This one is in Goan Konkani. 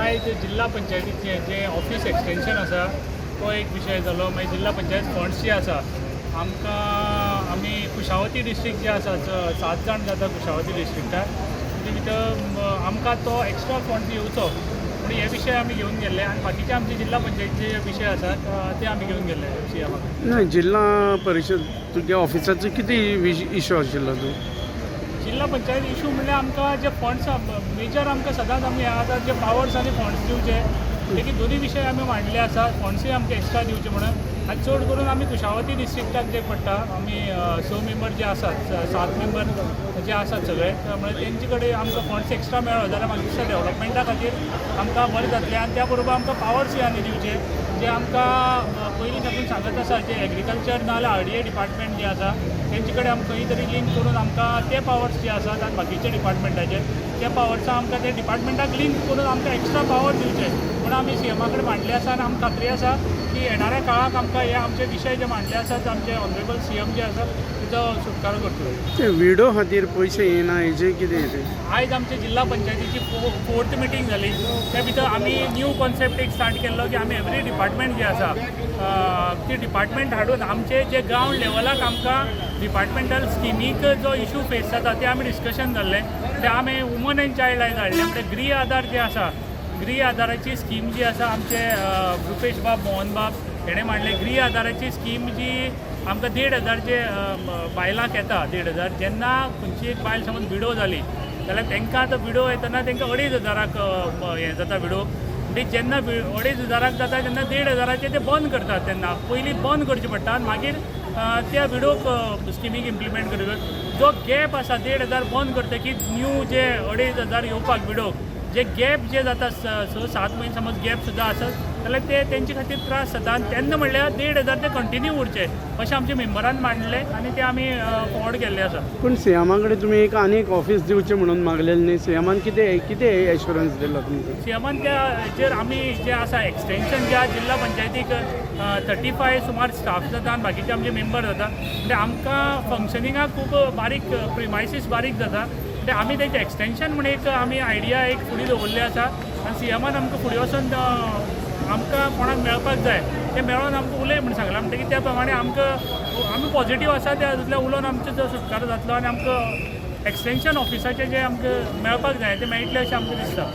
आयज जिल्हा पंचायतीचें जें ऑफीस एक्सटेन्शन आसा तो एक विशय जालो. मागीर जिल्हा पंचायत फंड्स जे आसा, आमकां आमी कुशावती डिस्ट्रिक्ट जे आसा, सात जाण जाता कुशावती डिस्ट्रिक्टार, तितून भितर आमकां तो एक्स्ट्रा फंड्स येवचो म्हणून हे विशय आमी घेवन गेल्ले आनी बाकीचे आमचे जिल्हा पंचायतीचे जे विशय आसात ते आमी घेवन गेल्ले सी एमाक. ना, जिल्हा परिशद तुज्या ऑफिसाचो कितें इशू आशिल्लो तूं? जिल्हा पंचायत इशू म्हणल्यार आमकां जे फंड्स मेजर आमकां सदांच आमी हें आसा, जे पावर्स आनी फंड्स दिवचे. देखीक दोनूय विशय आमी मांडले आसा, फंड्सूय आमकां एक्स्ट्रा दिवचे म्हणून. आनी चड करून आमी कुशावती डिस्ट्रिक्टाक जे पडटा, आमी स मेंबर जे आसात, सात मेंबर जे आसात सगळे, म्हळ्यार तेंचे कडेन आमकां फंड्स एक्स्ट्रा मेळ्ळो जाल्यार म्हाका दिसता डेवलपमेंटा खातीर आमकां बरें जातलें. आनी त्या बरोबर आमकां पावर्सूय आनी दिवचे, जे आमकां पयलीं साकून सांगत आसा, जे एग्रीकल्चर ना जाल्यार आरडीए डिपार्टमेंट जे आसा तेंचे कडेन आमकां खंय तरी लिंक करून आमकां ते पावर्स जे आसात आनी बाकीचे डिपार्टमेंटाचे ते पावर्सां आमकां ते डिपार्टमेंटाक लिंक करून आमकां एक्स्ट्रा पावर दिवचे म्हणून आमी सी एमा कडेन मांडले आसा. आनी आमकां खात्री आसा की येणाऱ्या काळाक आमकां हे आमचे विशय जे मांडले आसात, आमचे ऑनरेबल सी एम जे आसा तेचो सुटकारो करतलो. ते विडो खातीर पयशे येना हेजें कितें तें? आयज आमचे जिल्हा पंचायतीची फोर्थ मिटींग जाली. त्या भितर आमी न्यू कॉन्सेप्ट एक स्टार्ट केल्लो की आमी एवरी डिपार्टमेंट जे आसा ती डिपार्टमेंट हाडून आमचे जे ग्रावंड लेवलाक आमकां डिपार्टमेंटल स्किमीक जो इशू फेस जाता ते आमी डिस्कशन जाल्लें. ते आमी वुमन एंड चायल्ड आयज हाडले. म्हणजे गृह आधार जे आसा, गृह आधाराची स्कीम जी आसा, आमचे रुपेश बाब, मोहन बाब हेणें मांडलें. गृह आधाराची स्कीम जी आमकां 1500 जे बायलांक येता, 1500, जेन्ना खंयची एक बायल समज विडो जाली जाल्यार तांकां आतां विडो येतना तांकां 2500राक हें जाता विडो. म्हणजे जेन्ना 2500राक जाता तेन्ना 1500राचे ते बंद करतात. तेन्ना पयलीं बंद करचें पडटा आनी मागीर त्या विडोक स्किमीक इम्प्लिमेंट करतात. जो गॅप आसा, 1500 बंद करतकीर न्यू जे 2500 येवपाक विडोक जे गॅप जे जाता, 6-7 म्हयने समज गॅप सुद्दां आसत जाल्यार ते तेंचे खातीर त्रास जाता. आनी तेन्ना म्हणल्यार 1500 ते कंटिन्यू उरचे अशें आमच्या मेंबरान मांडलें आनी ते आमी फॉरवर्ड केल्लें आसा. पूण सीएमा कडेन तुमी एक आनी एक ऑफीस दिवचें म्हणून मागलेलें न्ही? सीएमान कितें कितें एश्योरन्स दिलो तुमकां? सीएमान त्या हेचेर आमी जे आसा एक्सटेन्शन ज्या जिल्हा पंचायतीक 35 सुमार स्टाफ जाता आनी बाकीचे आमचे मेंबर जाता, म्हणजे आमकां फंक्शनिंगाक खूब बारीक प्रिमायसीस बारीक जाता. म्हणजे आमी तेंचे एक्सटेन्शन म्हण एक आमी आयडिया एक फुडें दवरले आसा आनी सीएमान आमकां फुडें वचून आमकां कोणाक मेळपाक जाय तें मेळोन आमकां उलय म्हण सांगलां. म्हणटकीर त्या प्रमाणे आमकां आमी पॉझिटीव आसा, त्या हातूंतल्यान उलोवन आमचो जो सुटकारो जातलो आनी आमकां एक्सटेन्शन ऑफिसाचें जें आमकां मेळपाक जाय तें मेळटलें अशें आमकां दिसता.